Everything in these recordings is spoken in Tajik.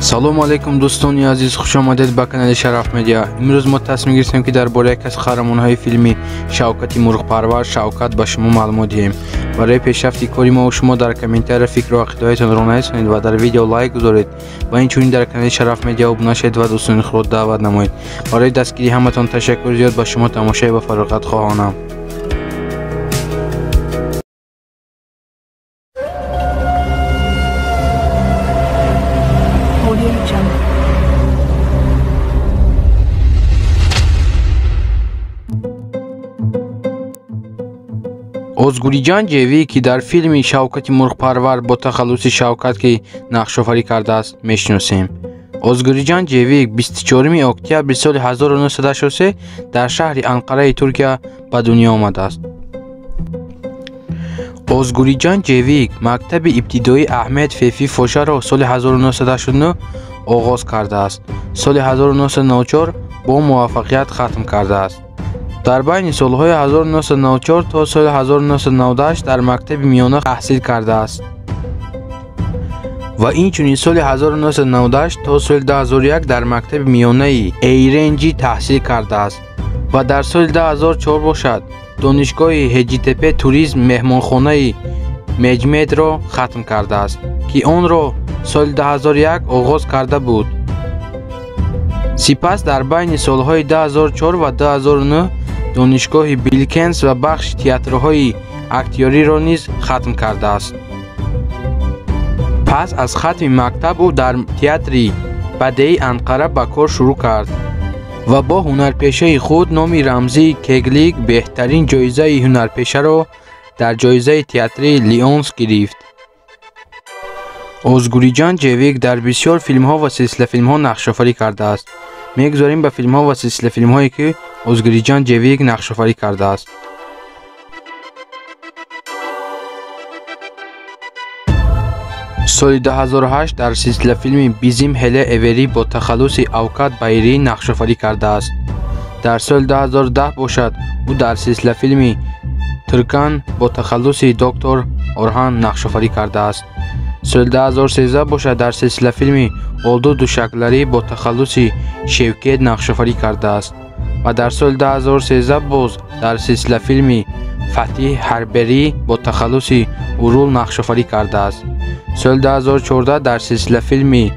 Салом алейкум дӯстони азиз, хуш омадед ба канали Шараф Медиа. Имрӯз мо тасмим гирифтем, ки дар бораи яке аз қаҳрамонҳои филми Шавкати мурғпарвар Шавкат ба шумо маълумот диҳем. Барои пешрафти кори мо шумо дар комментария фикру ақидаҳоятонро нависонед ва дар видео лайк гузоред ва инчунин дар канали Шараф Медиа обуна шавед ва дӯстони худро даъват намоед. Барои дастгирии ҳаматон ташаккур зиёд, ба шумо тамошои ба фароғат хоҳонам. Озгуриҷан Ҷевик, ки дар филми Шавкати мурғпарвар бо тахаллуси Шавкат ки нақшофарӣ кардааст, мешиносем. Озгуриҷан Ҷевик 24 октябри соли 1983 дар шаҳри Анқараи Туркия ба дунё омадааст. Озгуриҷан Ҷевик мактаби ибтидоии Аҳмед Фефи Фошаро соли 1989 оғоз кардааст. Соли 1994 бо муваффақият хатм кардааст. Дар байни солҳои 1994 то соли 1998 дар мактаби миёна таҳсил кардааст ва инчунин соли 1998 то соли 2001 дар мактаби миёнаи Эйренҷи таҳсил кардааст ва дар соли 2004 бошад донишгоҳи Ҳеҷитепе туризм меҳмонхонаи Меҷмедро хатм кардааст, ки онро соли 2001 оғоз карда буд. Сипас дар байни солҳои 2004 ва 2009 донишгоҳи Билкенс ва бахши театрҳои актёриро низ хатм кардааст. Пас аз хатми мактаб ӯ дар театри Бадеи Анқара ба кор шурӯъ кард ва бо ҳунарпешаи худ номи рамзии Кеглик беҳтарин ҷоизаи ҳунарпешаро дар ҷоизаи театрии Лионс гирифт. Озгуриҷан Ҷевик дар бисёр филмҳо ва силсилафилмҳо нақшофарӣ кардааст. Мегузорем ба филмҳо ва силсилафилмҳое, ки Озгуриҷан Ҷевик нақшофарӣ кардааст. Соли 2008 дар силсилафилми Бизим Ҳеле Эвери бо тахаллуси Авкат Байрӣ нақшофарӣ кардааст. Дар соли 2010 бошад ӯ дар силсилафилми Туркан бо тахаллуси доктор Орҳан нақшофарӣ кардааст. Соли 2013 бошад дар силсилафилми Олду Душакларӣ бо тахаллуси Шевкет нақшофарӣ кардааст ва дар соли 2013 боз дар силсилафилми Фатиҳ Ҳарберӣ бо тахаллуси Урул нақшофарӣ кардааст. Соли 2014 дар силсилафилми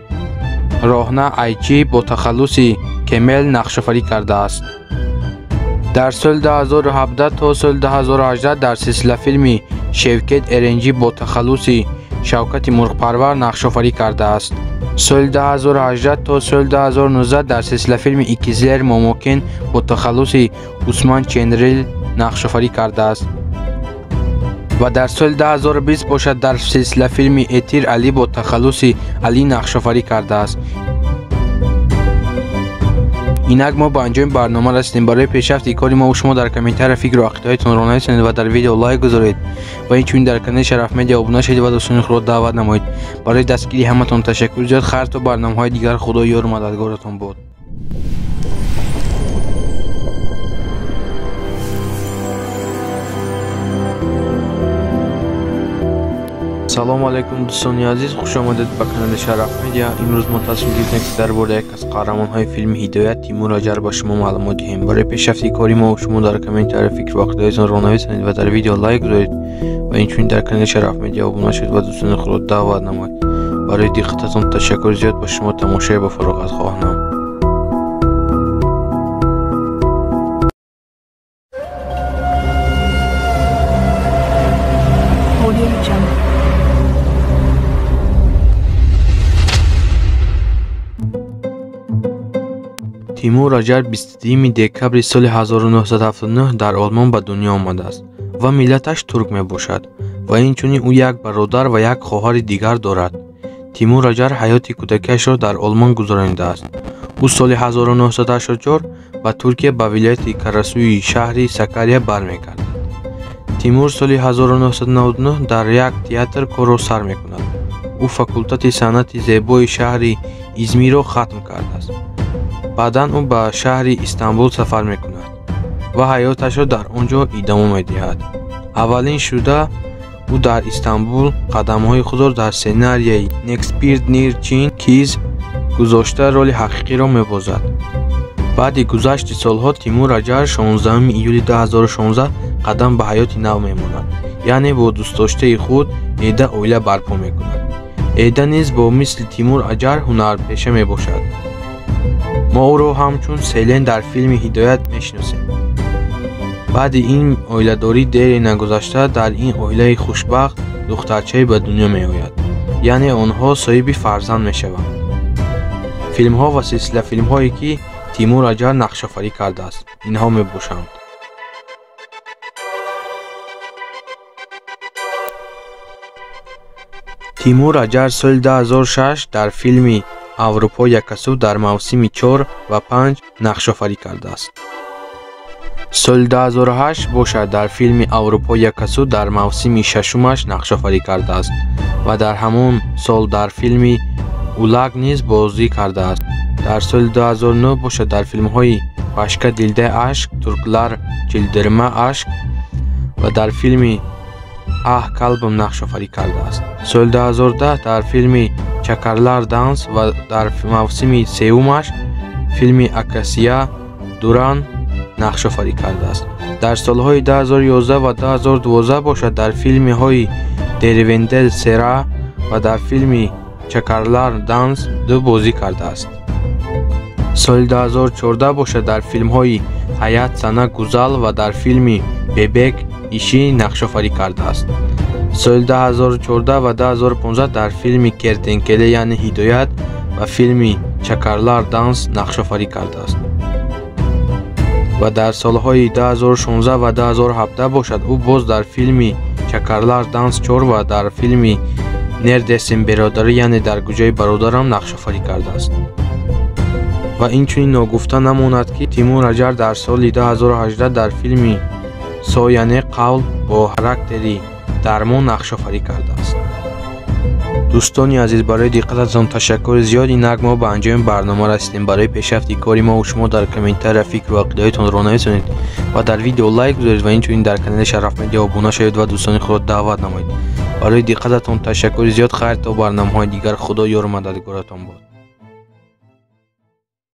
Роҳна Айчи бо тахаллуси Кемел нақшофарӣ кардааст. Дар соли 2017 то соли 2018 дар силсилафилми Шевкет Эренҷӣ бо тахаллуси Шавкати мурғпарвар нақшофарӣ кардааст. Соли 2018 то соли 2019 дар силсилафилми Икизлер Момокен бо тахаллуси Усман Ченрил нақшофарӣ кардааст ва дар соли 2020 бошад дар силсилафилми Этир Али бо тахаллуси Али нақшофарӣ кардааст. Инак мо ба анҷоми барнома расидем. Барои пешрафти кори мо шумо дар комментария фикру ақидаҳоятонро нависонед ва дар видео лайк гузоред ва инчунин дар канали Шараф Медиа обуна шавед ва дӯстони худро даъват намоед. Барои дастгирии ҳаматон ташаккур зиёд. Хайр то барномаҳои дигар, Худо ёру мададгоратон бод. Салом алейкум дӯстони азиз, хуш омадед ба канали Шараф Медиа. Имрӯз мо тасмим гирифтем, ки дар бораи яке аз қаҳрамонҳои филми Ҳидоят Тимур Аҷар ба шумо маълумот диҳем. Барои пешрафти кори мо шумо дар комментария фикру ақидаҳоятонро нависонед ва дар видео лайк гузоред ва инчунин дар канали Шараф Медиа обуна шавед ва дӯстони худро даъват намоед. Барои диққататон ташаккур зиёд, ба шумо тамошои ба фароғат хоҳонам. Тимур Аҷар 22 декабри соли 1979 дар Олмон ба дунё омадааст ва миллаташ турк мебошад ва инчунин ӯ як бародар ва як хоҳари дигар дорад. Тимур Аҷар ҳаёти кӯдакиашро дар Олмон гузаронидааст. Ӯ соли 1984 ба Туркия ба вилояти Карасуи шаҳри Сакария бармегардад. Тимур соли 1999 дар як театр корро сар мекунад. Ӯ факултети санъати зебои шаҳри Измирро хатм кардааст. Баъдан ӯ ба шаҳри Истанбул сафар мекунад ва ҳаёташро дар он ҷо идома медиҳад. Аввалин шуда ӯ дар Истанбул қадамҳои худро дар сценарияи Некспирднир Чин Киз гузошта роли ҳақиқиро мебозад. Баъди гузашти солҳо Тимур Аҷар 16 июли 2016 қадам ба ҳаёти нав мемонад, яъне бо дӯстдоштаи худ Эда оила барпо мекунад. Эда низ бо мисли Тимур Аҷар ҳунарпеша мебошад. Мо ӯро ҳамчун Селен дар филми Ҳидоят мешиносем. Баъди ин оиладорӣ дере нагузашта дар ин оилаи хушбахт духтарчае ба дунё меояд, яъне онҳо соҳиби фарзанд мешаванд. Филмҳо ва силсилафилмҳое ки Тимур Аҷар нақшофарӣ кардааст, инҳо мебошанд. Тимур Аҷар соли 2006 дар филми Аврупо якасу дар мавсими 4 ва 5 нақшофарӣ кардааст. Соли 2008 бошад дар филми Аврупо якасу дар мавсими шашумаш нақшофарӣ кардааст ва дар ҳамон сол дар филми Улак низ бозӣ кардааст. Дар соли 2009 бошад дар филмҳои Başka Dilde Aşk, Türkler Çıldırma Aşk ва дар филми Аҳ Қалбам нақшофарӣ кардааст. Соли 2010 дар филми Чакарлар Данс ва дар мавсими сеюмаш филми Акасия Дуран нақшофарӣ кардааст. Дар солҳои 2011 ва 2012 бошад дар филмҳои Деревендел Сера ва дар филми Чакарлар Данс 2 бозӣ кардааст. Соли 2014 бошад дар филмҳои Ҳаят Сана Гузал ва дар филми Бебек Иши нақшофарӣ кардааст. Соли 2014 ва 2015 дар филми Кертенкеле яъне Ҳидоят ва филми Чакарлар Данс нақшофарӣ кардааст. Ва дар солҳои 2016 ва 2017 бошад ӯ боз дар филми Чакарлар Данс 4 ва дар филми Нердесин Беродарӣ яъне Дар куҷои бародарам нақшофарӣ кардааст. Ва инчунин ногуфта намонад ки Тимур Аҷар дар соли 2018 дар филми Со яъне Қавл бо характери Дармон нақшофарӣ кардааст. Дӯстони азиз, барои диққататон ташаккури зиёд. Инак мо ба анҷоми барнома расидем. Барои пешрафти кори мо шумо дар комментария фикру ақидаҳоятонро нависонед ва дар видео лайк гузоред ва инчунин дар канали Шараф Медиа обуна шавед ва дӯстони худро даъват намоед. Барои диққататон ташаккури зиёд. Хайр, то барномаҳои дигар. Худо ёру мададгоратон бод.